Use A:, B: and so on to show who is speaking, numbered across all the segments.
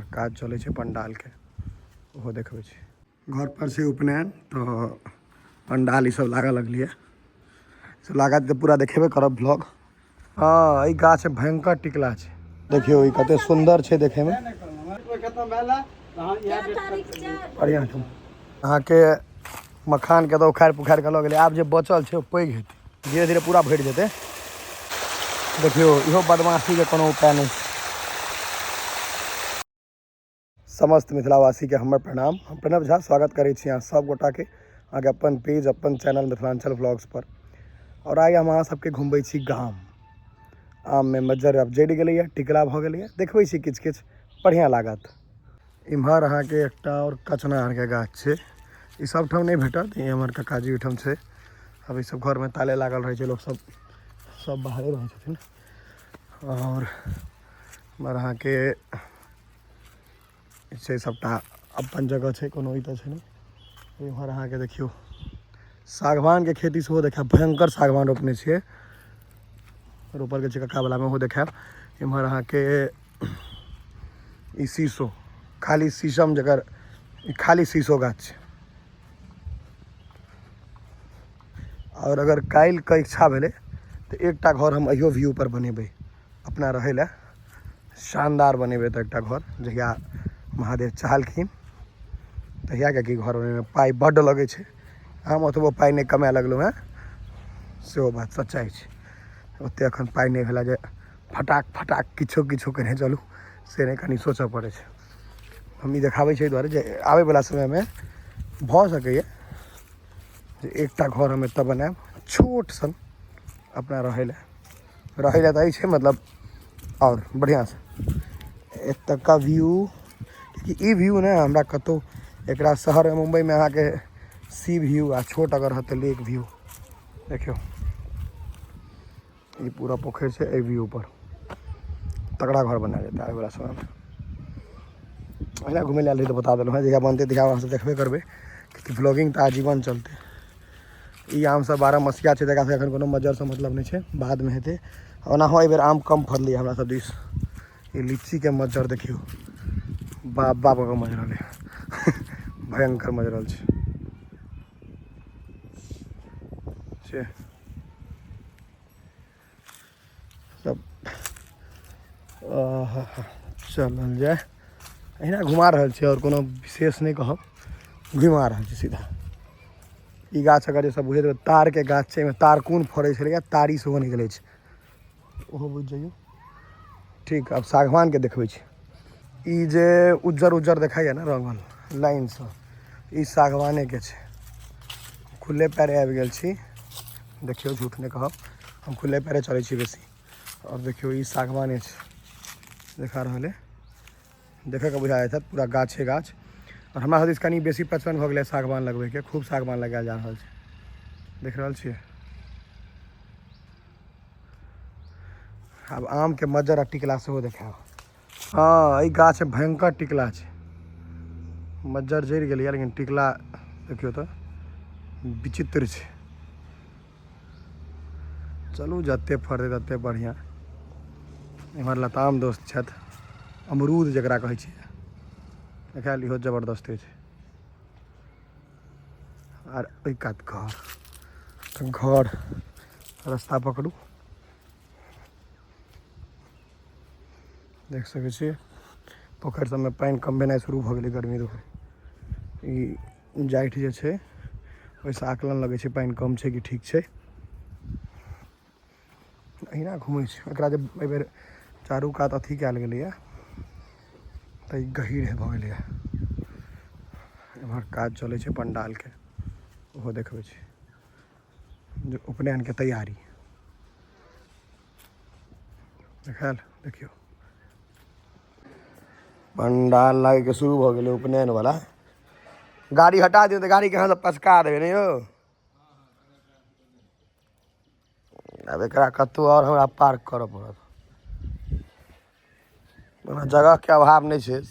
A: काज चलै छै पंडालके, ओहो देखबै छी। घर पर छै उपनयन, तऽ पंडाल ई सब लागऽ लगलैए। सब लागत तऽ पूरा देखेबे करब ब्लॉग। हँ, एहि गाछ भयंकर टिकला छै। देखियौ ई कते सुन्दर छै देखैमे, बढ़िआँ छै। अहाँके मखानके तऽ उखाड़ि पुखाड़ि कऽ लऽ गेलै, आब जे बचल छै ओ पैघ हेतै, धीरे धीरे पूरा भरि जेतै। देखियौ इहो बदमाशीके कोनो उपाय नहि छै। समस्त मिथिलावासीके हमर प्रणाम। हम प्रणव झा स्वागत करै छी अहाँ सब गोटाके अहाँके अपन पेज अपन चैनल मिथिलाञ्चल व्लॉग्स पर। और आइ हम अहाँ सबके घुमबै छी गाम। आममे मज्जर आब जड़ि गेलैए, टिकला भऽ गेलैए, देखबै छी किछु किछु बढ़िआँ लागत। इम्हर अहाँके एकटा आओर कचनारके गाछ छै, ई सब ठाम नहि भेटत, ई हमर काकाजी ओहिठाम छै। आब ई सब घरमे ताले लागल रहै छै, लोक सब सब बाहरे रहै छथिन। आओर इम्हर अहाँके छै सबटा अपन जगह छै, कोनो ई तऽ छै नहि। इम्हर अहाँके देखियौ सागवानके खेती सेहो देखायब, भयंकर सागवान रोपने छियै, रोपल गेल छै कक्कावलामे, ओहो देखायब। इम्हर अहाँके ई शीशो, खाली शीशम जकर ई खाली शीशो गाछ छै। आओर अगर काल्हिके इच्छा भेलै तऽ एकटा घर हम अहियो व्यू पर बनेबै अपना रहै लए, शानदार बनेबै तऽ एकटा घर, जहिया महादेव चाहलखिन तहिया, कियाकि घर बनबैमे पाइ बड्ड लगै छै, हम ओतबो पाइ नहि कमाए लगलहुँ हेँ, सेहो बात सच्चाइ छै। ओतेक एखन पाइ नहि भेलै जे फटाक फटाक किछो किछो केने चलू, से नहि, कनि सोचऽ पड़ै छै। हम ई देखाबै छी एहि दुआरे जे आबैवला समयमे भऽ सकैए जे एकटा घर हम एतऽ बनायब छोट सन अपना रहै लए, रहै लए तऽ अछि मतलब आओर बढ़िआँसँ एतुका व्यू, कियाकि ई व्यू ने हमरा कतहु एकरा शहरमे मुम्बइमे अहाँके सी व्यू आ छोट अगर रहत तऽ लेक व्यू। देखियौ ई पूरा पोखरि छै, एहि व्यू पर तगड़ा घर बनायल जेतै आबैवला समयमे। अहिना घुमै लए आयल रही तऽ बता देलहुँ हेँ, जहिया बनतै तहिया अहाँ सब देखबे करबै, कियाकि व्लॉगिंग तऽ आजीवन चलतै। ई आम सब 12 मसिया छै, तकरा एखन कोनो मजरसँ मतलब नहि छै, बादमे हेतै। ओनाहो एहिबेर आम कम फड़लै हमरा सब दिस। ई लीचीके मज्जर देखियौ, बाप बाप कऽ मजरल है, भयंकर मजरल छै। से सब चलल जाय। अहिना घुमा रहल छी, आओर कोनो विशेष नहि कहब, घुमा रहल छी सीधा। ई गाछ अगर जे सब बुझैत हेबै, तारके गाछ छै, एहिमे तारकुन फड़ै छलैए, तारी सेहो निकलै छै, ओहो बुझि जइयौ। ठीक, आब सागवानके देखबै छी। ई जे उज्जर उज्जर देखाइए ने रंगल लाइनसँ, ई सागवानेके छै। खुले पैरे आबि गेल छी, देखियौ झूठ नहि कहब, हम खुले पैरे चलै छी बेसी। आओर देखियौ ई सागवाने छै, देखा रहल अइ, देखैके बुझा जाइत हैत पूरा गाछे गाछ। आओर हमरा सब दिस कनि बेसी प्रचलन भऽ गेलै सागवान लगबैके, खूब सागवान लगायल जा रहल छै, देख रहल छियै। आब आमके मज्जर आ टिकला सेहो देखायब। हँ, एहि गाछ भयंकर टिकला छै, मज्जर जरि गेलैए लेकिन टिकला देखियौ तऽ विचित्र छै। चलू जते फड़तै तते बढ़िआँ। एम्हर लताम दोस्त छथि, अमरूद जकरा कहै छियै, देखायल इहो जबरदस्ते छै। आर ओहि कात घर, तऽ घर रास्ता पकड़ू, देख सकै छियै पोखरि सबमे पानि कम भेनाइ शुरू भऽ गेलै गर्मी दुआरे। ई जाठि जे छै ओहिसँ आकलन लगै छै पानि कम छै कि ठीक छै। अहिना घुमै छै एकरा, जे एहिबेर चारू कात अथी कयल गेलैए तऽ ई गहीर भऽ गेलैए। एम्हर काज चलै छै पंडालके, ओहो देखबै छी, जे उपनयनके तैयारी देखायल। देखियौ पंडाल लागैके शुरू भऽ गेलै उपनयन वाला। गाड़ी हटा दियौ तऽ गाड़ीके अहाँ सब पचका देबै ने यौ। आब एकरा कतहु आओर हमरा पार्क करऽ पड़त, ओना जगहके अभाव नहि छै।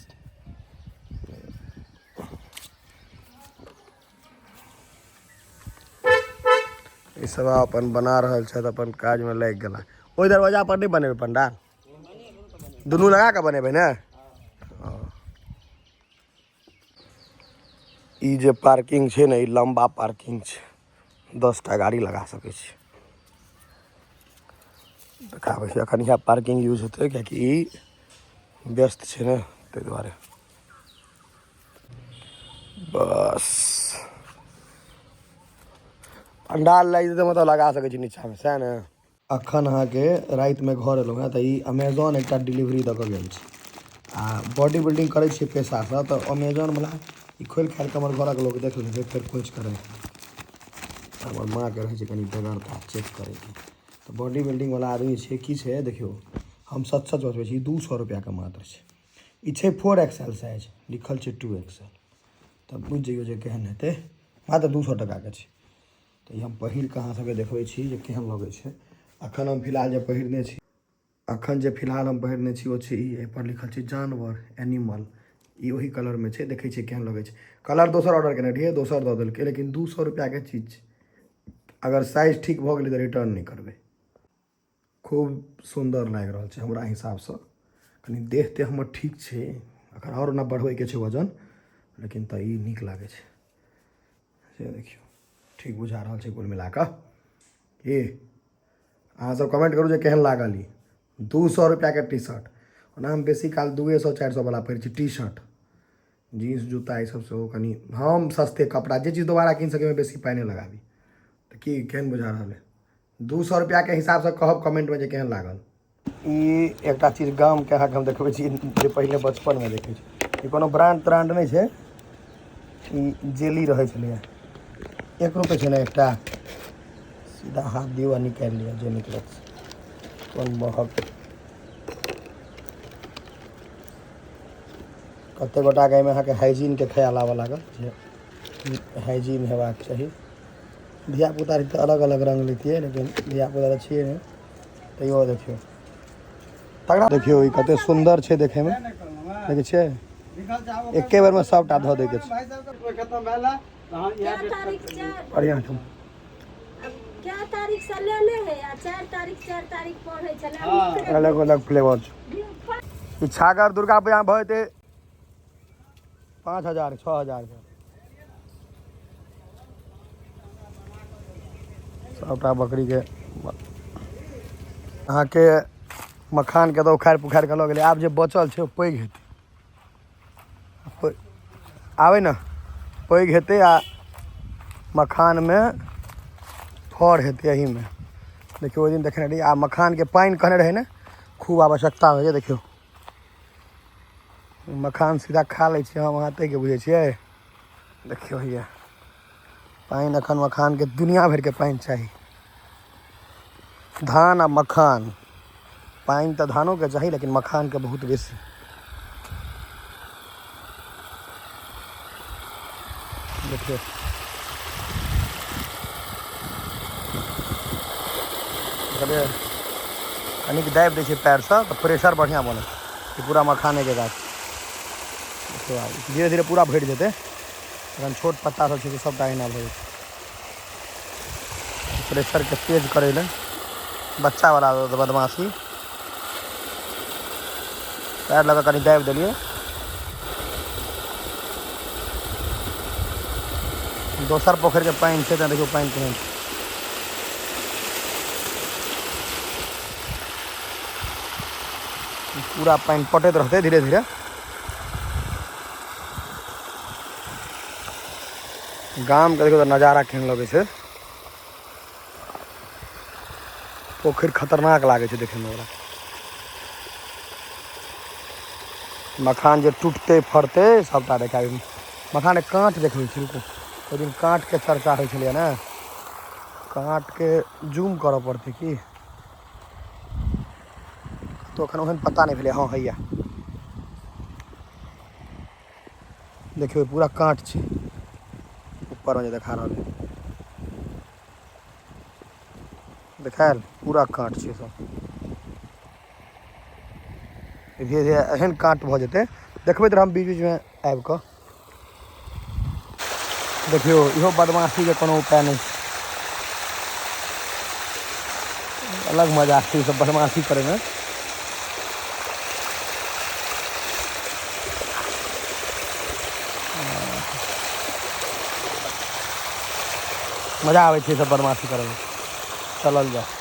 A: ई सब अपन बना रहल छथि, अपन काजमे लागि गेला। ओहि दरवाजा पर नहि बनेबै पंडाल, दुनू लगा कऽ बनेबै ने। ई जे पार्किंग छै ने, ई लम्बा पार्किंग छै, 10टा गाड़ी लगा सकै छी। देखाबै छी, एखन इएह पार्किंग यूज हेतै, किएकि ई व्यस्त छै ने, ताहि दुआरे। बस पंडाल लागि जेतै, मतलब लगा सकै छी नीचाँमे, सएह ने। अखन अहाँके रातिमे घर एलहुँ हेँ, तऽ ई अमेजोन एकटा डिलीवरी दऽ कऽ गेल छै। आ बॉडी बिल्डिंग करै छियै पेशासँ, तऽ अमेजोनवला ई खोलि खालि कऽ हमर घरक लोक देख लेलकै, फेर खोजि कऽ राखि देलकै। हमर माँके रहै छै कनि बेगरता चेक करैके। तऽ बॉडी बिल्डिंगवला आदमी छियै। की छै देखियौ, हम सच सच बतबै छी, 200 रुपैआके मात्र छै। ई छै 4XL size, लिखल छै 2XL, तऽ बुझि जइयौ जे केहन हेतै। मात्र 200 टकाके छै। तऽ ई हम पहिर कऽ अहाँ सबके देखबै छी जे केहन लगै छै। अखन हम फिलहाल जे पहिरने छी, अखन जे फिलहाल हम पहिरने छी ओ छै ई। एहिपर लिखल छै जानवर, एनिमल। ई ओही कलरमे छै। देखै छियै केहन लगै छै। कलर दोसर ऑर्डर केने रहियै, दोसर दऽ देलकै, लेकिन 200 रुपैआके चीज छै। अगर साइज ठीक भऽ गेलै तऽ रिटर्न नहि करबै। खूब सुन्दर लागि रहल छै हमरा हिसाबसँ। कनि देह तेह हमर ठीक छै, अखन आओर ओना बढ़बैके छै वजन, लेकिन तऽ ई नीक लागै छै। से देखियौ, ठीक बुझा रहल छै कुल मिला कऽ। की अहाँसभ कमेंट करू जे केहन लागल ई 200 रुपैआके टी शर्ट। ओना हम बेसी काल 200 400 वला पहिरै छी टी शर्ट। जीन्स, जूता, ई सब सेहो कनि हम सस्ते कपड़ा, जे चीज दोबारा कीन सकै, बेसी पाइ नहि लगाबी। तऽ की केहन बुझा रहल है 200 रुपैआके हिसाबसँ, कहब कमेंटमे जे केहन लागल। ई एकटा चीज गामके अहाँके हम देखबै छी जे पहिले बचपनमे देखै छी। ई कोनो ब्रांड त्रांड नहि छै, ई जेली रहै छलैए। 1 रुपए छै ने एकटा। सीधा हाथ दियौ आ निकालि लिअ जे निकलत। कोन महग। कतेक गोटाके एहिमे अहाँके हाइजीनके ख्याल आबऽ लागल जे हाइजीन हेबाक चाही। धियापुता रहितै तऽ अलग अलग रङ्ग लैतियै, लेकिन धियापुता तऽ छियै नहि। तैयो देखियौ, तगड़ा। देखियौ, ई कते सुन्दर छै देखैमे। देखै छियै, एके बेरमे सभटा धऽ दैके छै।
B: क्या तारीख चार
A: बढ़िआँ छै।
B: क्या तारीख से ले ले है आ 4 तारीख, 4 तारीख पढ़े छले।
A: अलग अलग फ्लेवर छै। ई छागर दुर्गा पूजामे भऽ जेतै 5000, 6000के। सभटा बकरीके अहाँके मखानके तऽ उखाड़ि पुखाड़ि कऽ लऽ गेलै। आब जे बचल छै ओ पैघ हेतै। आबै ने, पैघ हेतै आ मखानमे फड़ हेतै एहिमे। देखियौ, ओहि दिन देखने रहियै आ मखानके पानि कहने रहै ने, खूब आवश्यकता होइ छै। देखियौ, मखान सीधा खा लै छियै हम अहाँ, ताहिके बुझै छियै। देखियौ, हैया पानि। एखन मखानके दुनिया भरिके पानि चाही। धान आ मखान, पानि तऽ धानोके चाही, लेकिन मखानके बहुत बेसी। देखियौ, कनिक दाबि दै छै पएरसँ तऽ प्रेशर बढ़िआँ बनै छै। पूरा मखानेके गाछ देखियौ, आब धीरे धीरे पूरा भरि जेतै। एखन छोट पत्ता सब छै तऽ सबटा एहिना भऽ जेतै। प्रेशरके तेज करै लए बच्चावला बदमाशी, पैर लऽ कऽ कनि दाबि देलियै। दोसर पोखरिके पानि छै तऽ देखियौ पानि केहन छै। पूरा पानि पटैत रहतै धीरे धीरे। गामके देखियौ तऽ नजारा केहन लगै छै। पोखरि खतरनाक लागै छै देखैमे ओकरा। मखान जे टूटतै फड़तै सबटा देखाबी। मखान काँट देखबै छी, रुकू। ओहि दिन काँटके चर्चा होइ छलैए ने, काँटके जूम करऽ पड़तै की तो एखन ओहन पता नहि भेलै। हँ, हैया देखियौ, पूरा काँट छै ऊपरमे जे देखा रहल है। देखायल, पूरा काँट छै सब। धीरे धीरे एहन काँट भऽ जेतै, देखबै तऽ हम बीच बीचमे आबि कऽ। देखियौ, इहो बदमाशीके कोनो उपाय नहि छै। अलग मजा छै ई सब बदमाशी करैमे। मजा आबै छै ई सब बदमाशी करैमे। चलल जाए।